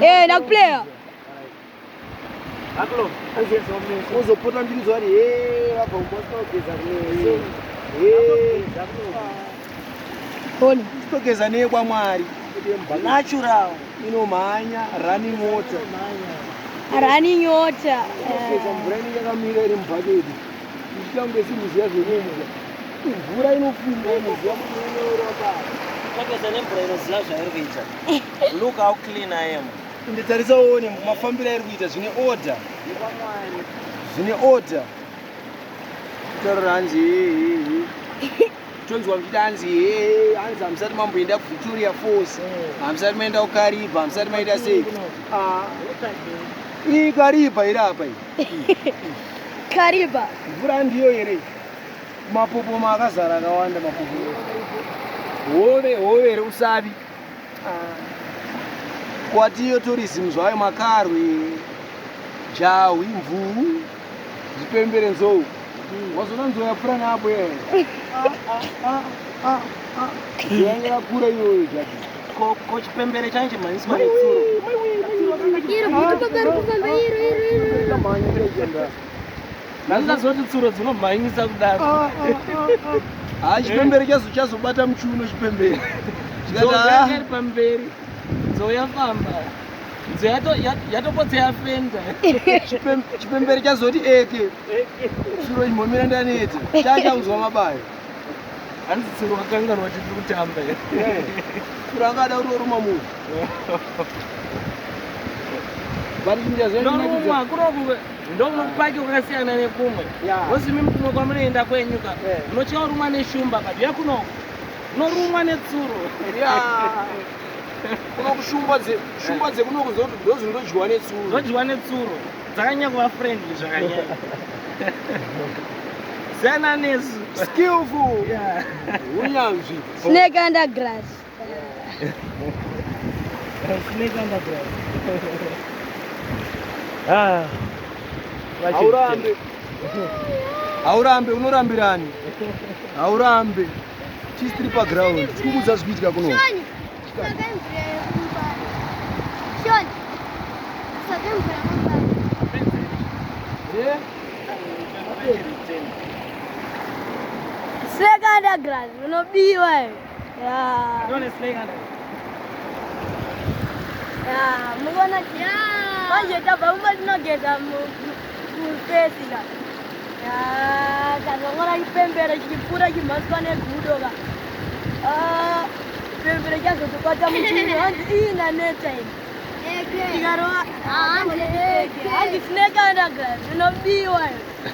Eh, ndakuplaya. Uzopota mbiridzo vari he vabva kumba kugeza kumeso. He. Ona. Togeza neye kwaMwari. Natural. Inomhanya running water. Running water. Kugeza mvura inenge yakamira iri mubhaketi. Ichiita kunge simuziya zvekumbwa. Mvura inofumba inoziya kuti inorapa. Togeza nemvura inoziva zvairi kuita. Look how clean I am. Ende tarisa uone mafambiro airi kuita, zvine order. Zvine order. Kutaurira hanzi he. Tonzwa muchiti hanzi he, hanzi hamusati mamboenda kuVictoria Falls. Hamusati maenda kuKariba, hamusati maita sei. Ah. Iyi Kariba iri apa iyi. Kariba. Mvura ndiyo here? Mapopoma akazara akawanda mapopoma. Hove, hove here usavi. Kwati iyo tourism zvayo, makarwe, jahwi, mvuu, zvipembere, nzou. Wazona nzou yapfuura neapo here? Nzou yange yakura iyoyo, jadi. Ko chipembere change chimhanyiswa netsuro. Iro gudo baba ri kufamba, iro iro iro. Handingazoti tsuro dzinomhanyisa kudaro. Ha, chipembere chazobata muchiuno chipembere. Nzou Chikati yanga iri pamberi. Nzou yafamba. Nzou yatopotsa yafenda. Chipembere chazoti eke. Tsuro chimbomira, ndaneta. Chachaunzwa mabayo. Hanzi tsuro wakanganwa kuti tiri kutamba here? Tsuro angada kutoruma munhu. But chinhu chazonakidza. Ndorumwa kunoku, ndokunopaki kwakasiyana nekumwe. Wozimi kumwe kwamunoenda kwenyuka munotya kurumwa neshumba, but yakunoku unorumwa netsuro. Kuno kushumba shumba dzekunoku ndozvinodyiwa netsuro. Zvodyiwa netsuro, dzakanyanya kuva friendly zvakanyanya, siyana nesu. Skillful. Unyanzvi. Snake under grass. Snake under grass. Ah. Haurambe. Haurambe, unorambirani? Haurambe. Chisi tiri paground. Tikukudza zvikuitika kuno. Shoni, saka mvura yekumbari. Shoni, saka mvura yekumbari. Eh? Snake under grass. Unobiwa. Yeah. Don't snake under. Yeah, muona manje tabva kumba tinogeza mufesi ka. Ya, tazongora chipembere chichipfuura chimhaswa negudo ka. Ah, chipembere chazotobata muchiuno, hanzi iyi naneta iyi. Eke. Tikarova Hanzi eke. hanzi snake under grass, unobiwa.